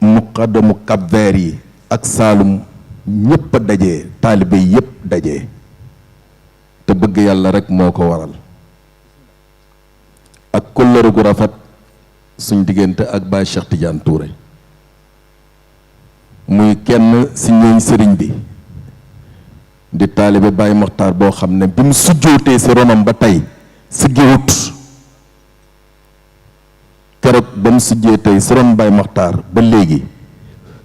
muqaddamu Cap-Vert yi ak Saalum ñëpp a daje taalibe yëpp daje te bëgg yàlla rek moo ko waral ak kóllëre gu rafet suñ diggante ak Baye Cheikh Tidiane Touré muy kenn si ñooñ sëriñ bi di taalibe Baye Makhtar boo xam ne bi mu sujjootee si ronam ba tey siggiwut keroog ba mu sujjee tey si ron Baye Makhtar ba léegi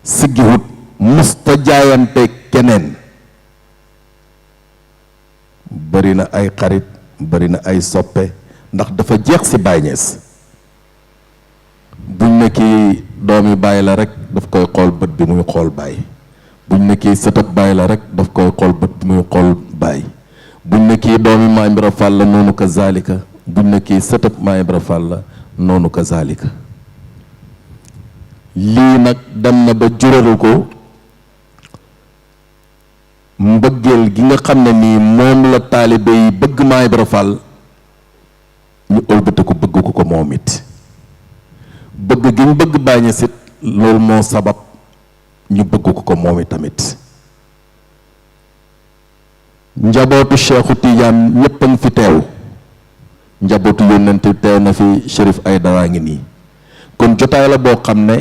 siggiwut musta jaayante keneen. bari na ay xarit bari na ay soppe ndax dafa jeex si Baye Niass buñ ne kii doomi Baye la rek daf koy xool bët bi muy xool Baye buñ ne kii sëtëb Baye la rek daf koy xool bët bi muy xool Baye buñ ne kii doomi Maam Ibra Fall la noonu ko zalika buñ ne kii sëtëb Maam Ibra Fall la noonu ko zalika lii nag dem na ba juralu ko mbëggeel gi nga xam ne nii moom la taalibe yi bëgg Maam Ibra Fall ñu ëlbate ko bëgg ko moom it bëgg gi ñu bëgg Baye Niass it loolu moo sabab ñu bëgg ko moom it tamit njabootu Cheikhu Tidiane ñëpp a ngi fi teew njabootu yónnent teew na fi Chérif Aïdara ngi nii kon jotaay la boo xam ne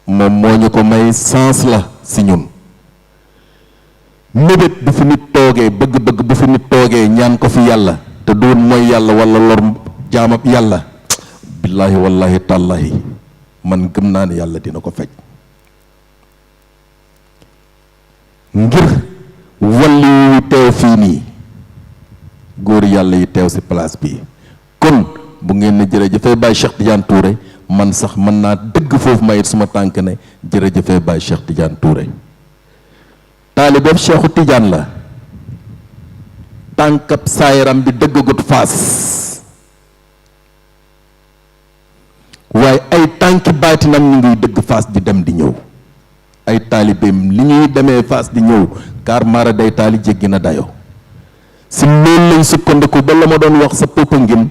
moom moo ñu ko may sens la si ñun mébét bu fi nit toogee bëgg-bëgg bu fi nit toogee ñaan ko fi yàlla te doon mooy yàlla wala lor jaamab yàlla billaahi wallahi tàllahi man gëm naa ne yàlla dina ko faj ngir walli yu teew fii nii góor yàlla yi teew si place bi kon bu ngeen ne jërëjëfee Baye Cheikh Tidiane Touré man sax mën naa dëgg foofu mayit suma tànk ne jërëjëfee Baye Cheikh Tidiane Touré taalibeeb Cheikhu Tidiane la tànkab saayaram bi dëggagut faas waaye ay tànki baatinam ñu ngi dëgg faas di dem di ñëw ay taalibeem li ñuy demee faas di ñëw car mara day taali jéggi na dayo si loolu lañ sukkandiku ba la ma doon wax sa Popenguine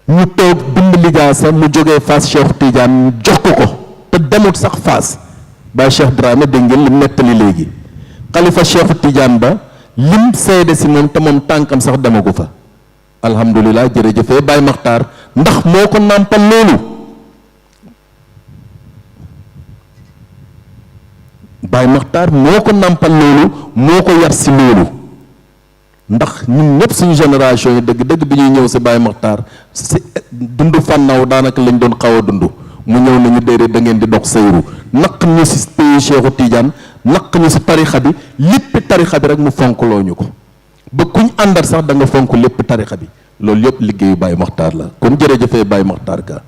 ñu toog bind lijaasa mu jógee Fass Cheikh Tidiane jox ko te demut sax Fass Baye Cheikh Dramé dégg ngeen lim nettali léegi xalifa Cheikh Tidiane ba lim seede si moom te moom tànkam sax demagu fa alhamdulilah jërëjëfee Baye Makhtar ndax moo ko nàmpal loolu Baye Makhtar moo ko nàmpal loolu moo ko yar si loolu ndax ñun ñëpp suñu génération yi dëgg-dëgg bi ñuy ñëw si Baye Makhtar si dund fànnaaw daanaka lañ doon xaw a dund mu ñëw nañu déedéet da ngeen di dox sayru naq ñu si pays Cheikhu Tidiane naq ñu si tarixa bi lépp tarixa bi rek mu fonkloo ñu ko ba kuñ àndal sax da nga fonk lépp tarixa bi loolu yëpp liggéeyu Baye Makhtar la kon jërëjëfee Baye Makhtar Ka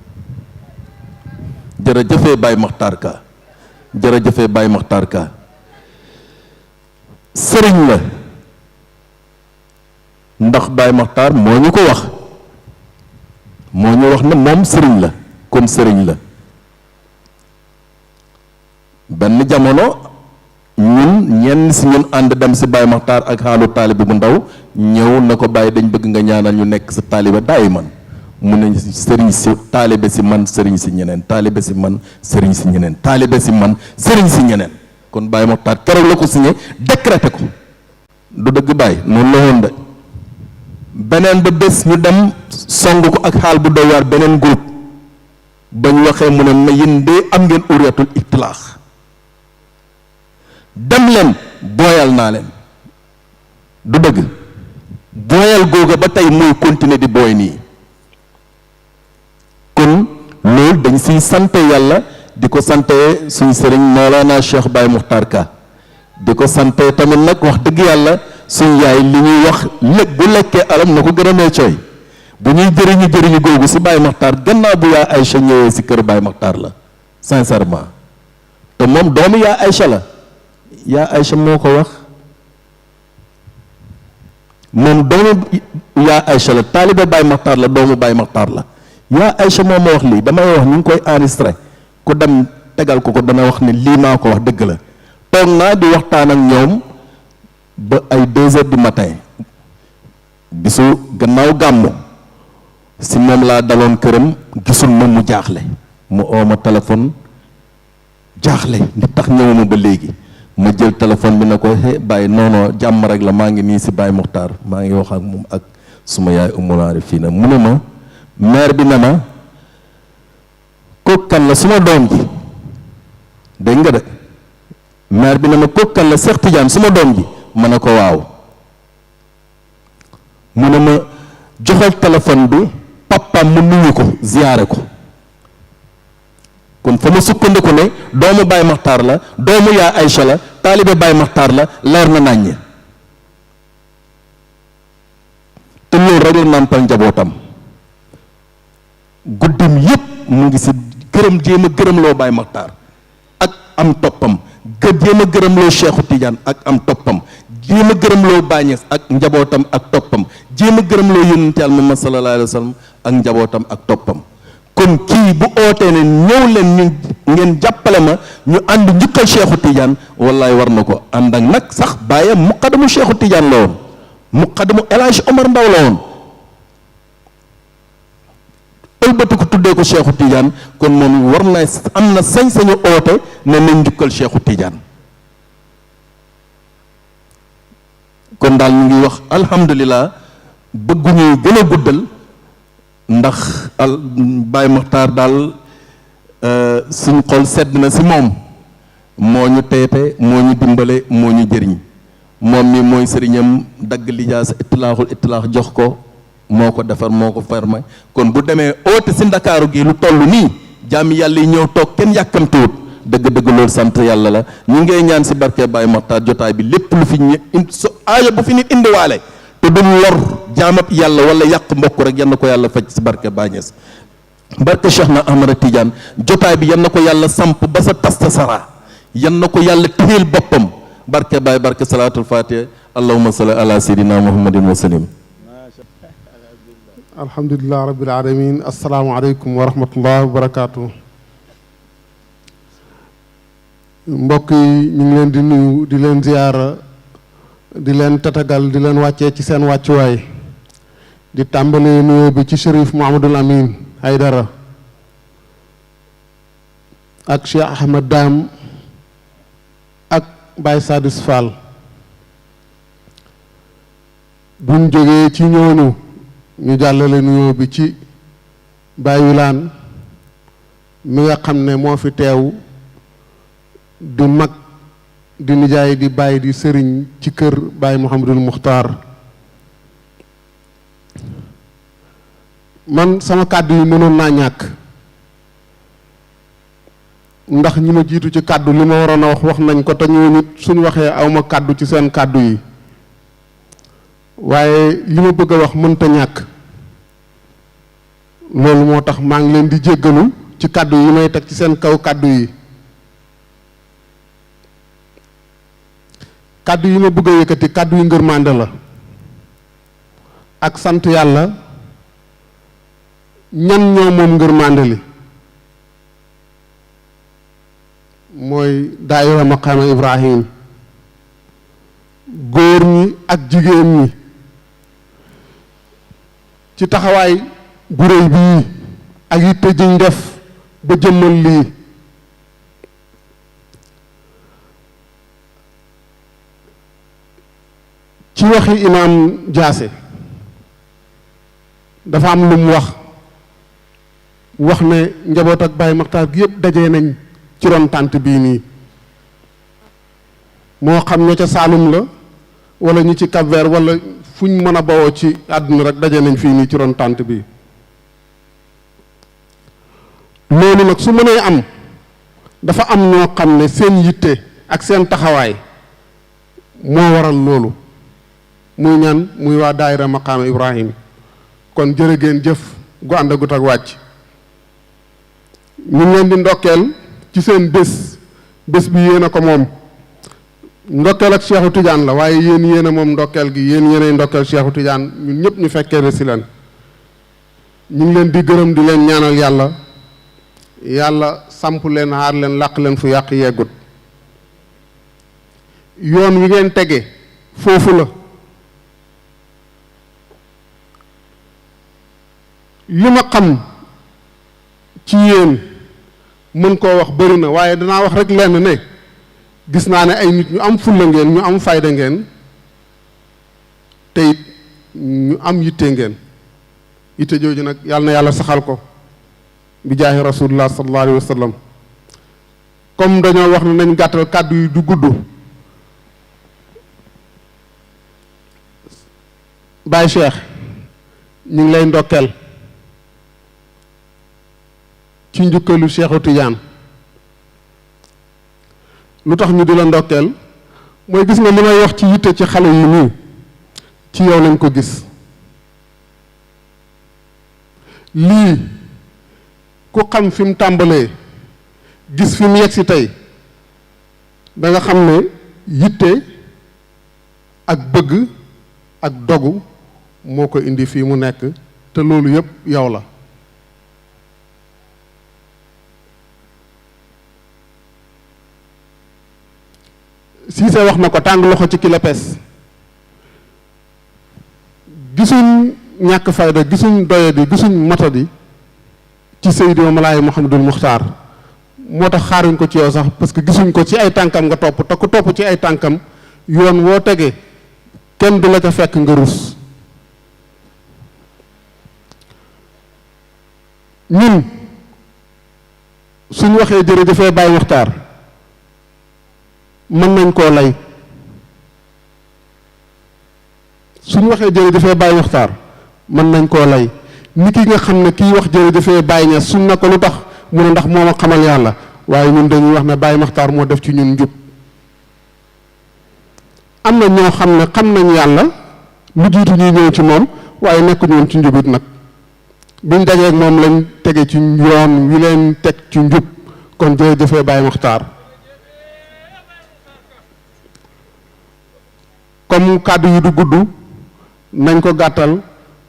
jërëjëfee Baye Makhtar Ka jërëjëfee Baye Makhtar Ka sëriñ la ndax Baye Makhtar moo ñu ko wax moo ñu wax ne moom sëriñ la kon sëriñ la benn jamono ñun ñenn si ñun ànd dem si Baye Makhtar ak xaalu taalibe bu ndaw ñëw na ko Baye dañ bëgg nga ñaanal ñu nekk sa taalibe daay man mu ne sëriñ si taalibe si man sëriñ si ñeneen taalibe si man sëriñ si ñeneen taalibe si man sëriñ si ñeneen kon Baye Makhtar keroog la ko signé décrété ko du dëgg Baye noonu la woon de beneen ba bés ñu dem song ko ak xaal bu doy waar beneen groupe bañ waxee mu ne ma yéen de am ngeen uriyatul itlaax dem leen booyal naa leen du dëgg booyal googa ba tey muy continuer di booy nii kon loolu dañ siy sante yàlla di ko sante suñ sëriñ Mawlana Cheikh Baye Makhtar Ka di ko sante tamit nag wax dëgg yàlla suñ yaay li ñuy wax lépp bu lekkee alam na ko gërëmee cooy bu ñuy jëriñu googu si Baye Makhtar gannaaw bu yaa Aïcha ñëwee si kër Baye Makhtar la sincèrement te moom doomu yaa Aïcha la yaa Aïcha moo ko wax moom doomu yaa Aïcha la taalibe Baye Makhtar la doomu Baye Makhtar la yaa Aïcha moo ma wax lii damay wax ñu ngi koy enregistré ku dem tegal ko dana wax ne lii maa ko wax dëgg la toog naa di waxtaan ak ñoom ba ay 2 heures du matin bisu gannaaw gàmmu si moom laa daloon këram gisul ma mu jaaxle mu oo ma téléphone jaaxle li tax ñëwuma ba léegi ma jël téléphone bi na ko Baye non jàmm rek la maa ngi nii si Baye Makhtar maa ngi wax ak moom ak suma yaay Ummul Arifina mu ne ma maire bi ne ma kooku kan la suma doom ji dégg nga de maire bi ne ma kooku kan la Cheikh Tidiane suma doom ji ma ne ko waaw mu ne ma joxal téléphone bi papaam mu nuyu ko ziyaare ko kon fa ma sukkandiku ne doomu Baye Makhtar la doomu yaa Aïcha la taalibe Baye Makhtar la leer na nàññe te loolu rek la nàmpal njabootam guddim yépp mu ngi si jéem a gërëm loo Baye Makhtar ak am toppam jéem a gërëm loo Cheikhu Tidiane ak am toppam jéem a gërëm loo Baye Niass ak njabootam ak toppam jéem a gërëm loo yonent Yàlla Muhammad sallallahu alayhi wa sallam ak njabootam ak toppam kon kii bu ootee ne ñëw leen ñu ngeen jàppale ma ñu ànd njukkal Cheikhu Tidiane wallaay war na ko ànd ak nag sax bàyyam muqaddamu Cheikhu Tidiane la woon muqaddamu El Hadj Omar Ndaw la woon ëlbati ko tuddee ko Cheikhu Tidiane kon moom war na am na sañ-sañu oote ne nañ njukkal Cheikhu Tidiane kon daal ñu ngi wax alhamdulilah bëgguñuy gën a guddal ndax Baye Makhtar daal suñ xol sedd na si moom moo ñu teete moo ñu dimbale moo ñu jëriñ moom mi mooy sëriñam dagg lijaasa itilaax jox ko moo ko defar moo ko fermé kon bu demee oote si ndakaaru gi lu toll nii jàmm yàlla yi ñëw toog kenn yàkkamtuwut dëgg-dëgg loolu sant yàlla la ñu ngay ñaan si barke Baye Makhtar jotaay bi lépp lu fi aajo bu fi nit indiwaale te du lor jaamab yàlla wala yàq mbokk rek yan na ko yàlla faj si barke Baye Niass barke Cheikh na Ahmada Tidiane jotaay bi yan na ko yàlla samp ba sa tasta sara yan na ko yàlla téyel boppam barke Baye barke salaatul fatiha allahumma salli ala sayyidina muhammadin wa sallim. alhamdulilah rabbil alamin asalaamaaleykum wa rahmatullah wa barakaatu. mbokk yi ñu ngi leen di nuyu di leen ziyaara di leen tatagal di leen wàccee ci seen wàccuwaay di tàmbalee nuyoo bi ci Chérif Mouhamadul Amin Haydara ak Cheikh Ahmed Dam ak Baye Sadis Fall buñ jógee ci ñooñu ñu jàllale nuyoo bi ci Baye Wilane mi nga xam ne moo fi teew di mag di nijaay di bàyyi di sëriñ ci kër Baye Mouhamadul Muxtaar man sama kàddu yi mënoon naa ñàkk ndax ñi ma jiitu ci kàddu li ma waroon a wax nañ ko te ñoo nit suñ waxee awma kàddu ci seen kàddu yi waaye li ma bëgg a wax mënta ñàkk loolu moo tax maa ngi leen di jéggalu ci kàddu yi may teg ci seen kaw kàddu yi kàddu yi ma bëgg a yëkkati kàddu yi ngërmande la ak sant yàlla ñan ñoo moom ngërmande li mooy daayira maqaama Ibrahim góor ñi ak jigéen ñi ci taxawaay bu réy bii ak yitte jiñ def ba jëmmal lii. ci waxi imaam Jaase dafa am lu mu wax ne njaboot ak Baye Makhtar gi yëpp dajee nañ ci ron tànt bii nii moo xam ña ca Saalum la wala ñi ci Cap-Vert wala fu ñu mën a bawoo ci àdduna rek daje nañ fii nii ci ron tànt bii. loolu nag su mënee am dafa am ñoo xam ne seen yitte ak seen taxawaay moo waral loolu muy ñan muy waa daayira Maqaama Ibrahim. kon jërë ngeen jëf gu ànd agut ak wàcc ñu ngi leen di ndokkeel ci seen bés bi yéen a ko moom ndokkeel ak Cheikhu Tidiane la waaye yéen a moom ndokkeel gi yéenay ndokkeel Cheikhu Tidiane ñun ñëpp ñu fekkee ne si leen ñu ngi leen di gërëm di leen ñaanal yàlla samp leen aar leen làq leen fu yàq yeggut yoon wi ngeen tege foofu la li ma xam ci yéen mën koo wax bëri na waaye danaa wax rek lenn ne gis naa ne ay nit ñu am fulla ngeen ñu am fayda ngeen te it ñu am yitte ngeen yitte jooju nag yàlla na yàlla saxal ko bi jaahi rasulullah sallallahu alayhi wa sallam comme dañoo wax ne nañ gàttal kàddu yi du gudd Baye Cheikh ñu ngi lay ndokkeel ci njukkalu Cheikhu Tidiane lu tax ñu di la ndokkeel mooy gis nga li may wax ci yitte ci xale yi nii ci yow lañ ko gis lii ku xam fi mu tàmbalee gis fi mu yegg si tey da nga xam ne yitte ak bëgg ak dogu moo ko indi fii mu nekk te loolu yépp yow la Cissé wax na ko tàng loxo ci kilopes gisuñ ñàkk fayda gisuñ doyadi gisuñ matadi ci Seydi Mawlaay Mouhamadul Muxtaar moo tax xaaruñ ko ci yow sax parce que gisuñ ko ci ay tànkam nga topp te ku topp ci ay tànkam yoon woo tege kenn du la ca fekk nga rus ñun suñ waxee jërëjëfee Baye Muxtaar mën nañ koo lay suñ waxee jërëjëfee Baye Muxtaar mën nañ koo lay nit ki nga xam ne kii wax jërëjëfee Baye Ñas suñ na ko lu tax mu ne ndax moo ma xamal yàlla waaye ñun dañuy wax ne Baye Muxtaar moo def ci ñun njub am na ñoo xam ne xam nañ yàlla lu jiitu ñuy ñëw ci moom waaye nekkuñu woon ci njubit nag biñ dajeeg moom lañ tege ci yoon wi leen teg ci njub kon jërëjëfee Baye Muxtaar comme kàddu yi du gudd nañ ko gàttal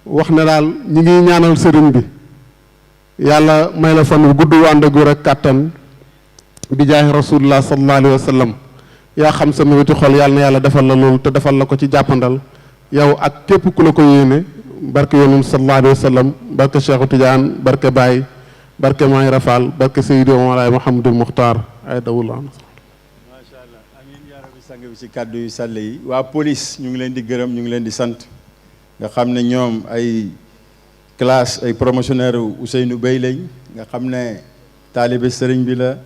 wax ne daal ñi ngi ñaanal sëriñ bi yàlla may la fan wu gudd ànd gu rek kàttan bi jaahi rasulullah sallallahu alayhi wa sallam yaa xam sa mébéti xol yàlla na yàlla defal la loolu te defal la ko ci jàppandal yow ak képp ku la ko yéene barke yonum sallallahu alayhi wa sallam barke Cheikhu Tidiane barke Baye barke Maay Rafal barke Seydi Mawlaay Mouhamadul Muxtaar ay dawula macha allah amiin yaa rabbi sang bi ci kàddu yu sàlle yi waa police ñu ngi leen di gërëm ñu ngi leen di sant nga xam ne ñoom ay classe ay promotionnaire Ousseynou Bey lañ nga xam ne taalibe sëriñ bi la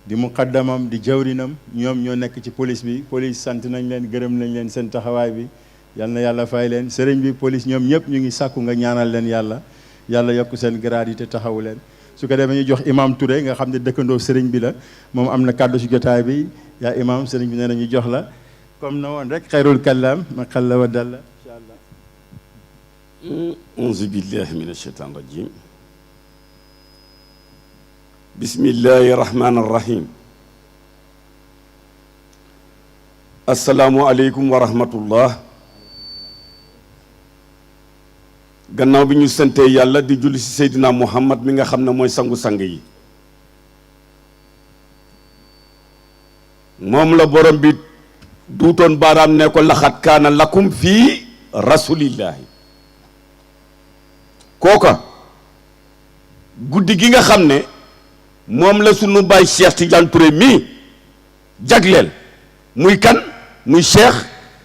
di muqaddamam di jawrinam ñoom ñoo nekk ci police bi police sant nañ leen gërëm nañ leen seen taxawaay bi yal na yàlla fay leen sëriñ bi police ñoom ñëpp ñu ngi sàkku nga ñaanal leen yàlla yokk seen grade yi te taxawu leen su ko defee ñu jox imam Touré nga xam ne dëkkandoo sëriñ bi la moom am na kàddu ci jotaay bi yaa imam sëriñ bi nee na ñu jox la comme na woon rek xayrul kallaam ma xalla wa dalla incha allah auzu billahi min ashaitan rajim bismillahi rahmani rahim asalaamu aleykum wa rahmatullah gannaaw bi ñu santee yàlla di julli ci seydina muhammad mi nga xam ne mooy sangu-sang yi moom la borom bi duutoon baaraam ne ko laxat kaana lakum fii rasulillahi kooka guddi gi nga xam ne moom la sunu baay Cheikh Tidiane Touré mii jagleel muy kan muy Cheikh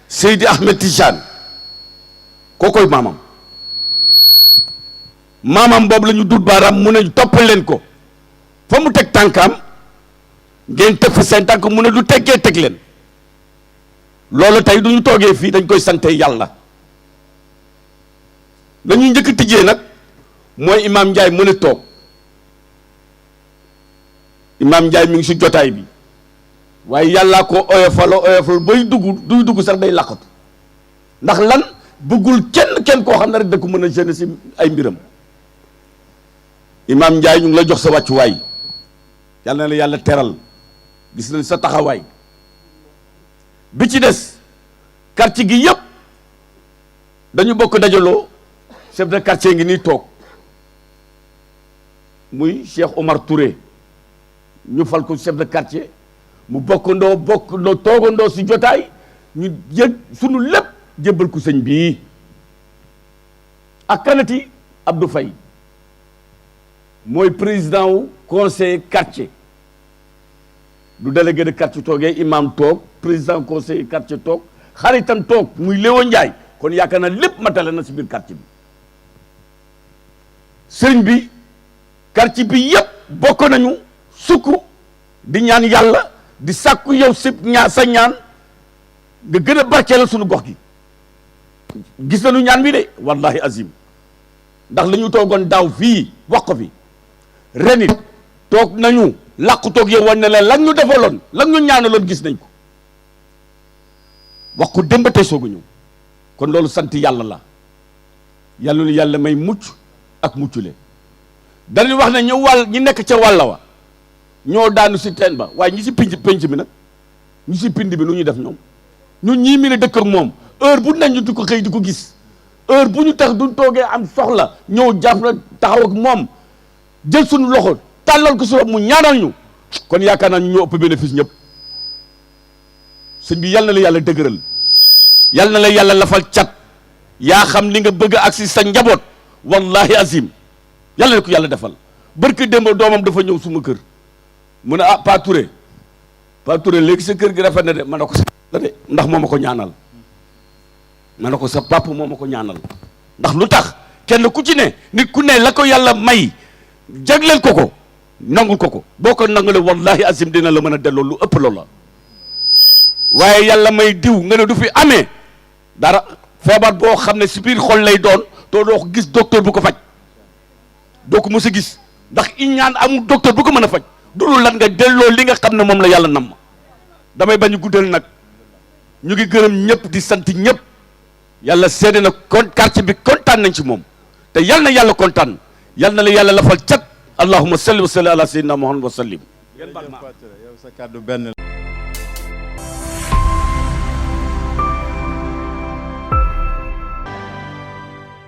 Seydi Ahmed Tidiane kookoy maamam boobu la ñu dut baaraam mu ne toppal leen ko fa mu teg tànkaam ngeen teg fa seen tànk mu ne du teggee teg leen loolu tey du ñu toogee fii dañ koy sante yàlla la ñuy njëkk tijjee nag mooy Imaam Ndiaye mën a toog Imaam Ndiaye mi ngi si jotaay bi waaye yàllaa ko oyofal bay dugg sax day laqatu ndax lan bëggul kenn koo xam ne rek da ko mën a gêner si ay mbiram Imaam Ndiaye ñu ngi la jox sa wàccuwaay yàlla na la yàlla teral gis nañ sa taxawaay bi ci des quartier gi yëpp dañu bokk dajaloo chef de quartier ngi nii toog muy Cheikh Omar Touré ñu fal ko chef de quartier mu bokkandoo toogandoo si jotaay ñu jël sunu lépp jébbal ko sëñ bii ak kanati Abdou Faye mooy président wu conseil quartier du délégué de quartier toogee imam toog président conseil quartier toog xaritam toog muy Léwo Ndiaye kon yaakaar na lépp matale na si biir quartier bi sëriñ bi quartier bi yëpp bokk nañu sukk di ñaan yàlla di sàkku yow si sa ñaan nga gën a barkeelal suñu gox gi gis nañu ñaan bi de wallahi azim ndax li ñu toogoon daaw fii wax ko fi renit toog nañu làqu toog yow wan ne la lan ñu defaloon lan ñu ñaanaloon gis nañ ko wax ko démb tey soog a ñëw kon loolu sant yàlla la yàlla lu yàlla may mucc ak muccule dañuy wax ne ñi nekk ca wàlla wa ñoo daanu si teen ba waaye ñi si penc bi nag ñi si pind bi lu ñuy def ñoom ñun ñii mi ne dëkk ak moom heure bu nañ ñu di ko xëy di ko gis heure bu ñu tax duñ toogee am soxla ñëw jàpp na taxaw ak moom jël suñu loxo tàllal ko si mu ñaanal ñu kon yaakaar naa ñu ñoo ëpp bénéfice ñëpp sëñ bi yal na la yàlla dëgëral yal na la yàlla lafal cat yaa xam li nga bëgg ak si sa njaboot wallahi azim yàlla na ko yàlla defal barke démb doomam dafa ñëw suma kër mu ne ah Pa Touré léegi sa kër gi rafet na de ma ne ko sa la de ndax moo ma ko ñaanal ma ne ko sa papa moo ma ko ñaanal ndax lu tax kenn ku ci ne nit ku ne la ko yàlla may jagleel ko nangul ko boo ko nangulee wallahi azim dina la mën a delloo lu ëpp loolu la waaye yàlla may diw nga ne du fi amee dara feebar boo xam ne si biir xol lay doon doo ko gis docteur bu ko faj doo ko mës a gis ndax ñaan amul docteur bu ko mën a faj dulu lan nga delloo li nga xam ne moom la yàlla nam damay bañ guddal nag ñu ngi gërëm ñëpp di sant ñëpp yàlla seede na kon quartier bi kontaan nañ ci moom te yal na yàlla kontaan yal na la yàlla lafal cat allahumma salli wa salli ala sayyidina muhammad wa sallim yow sa kàddu benn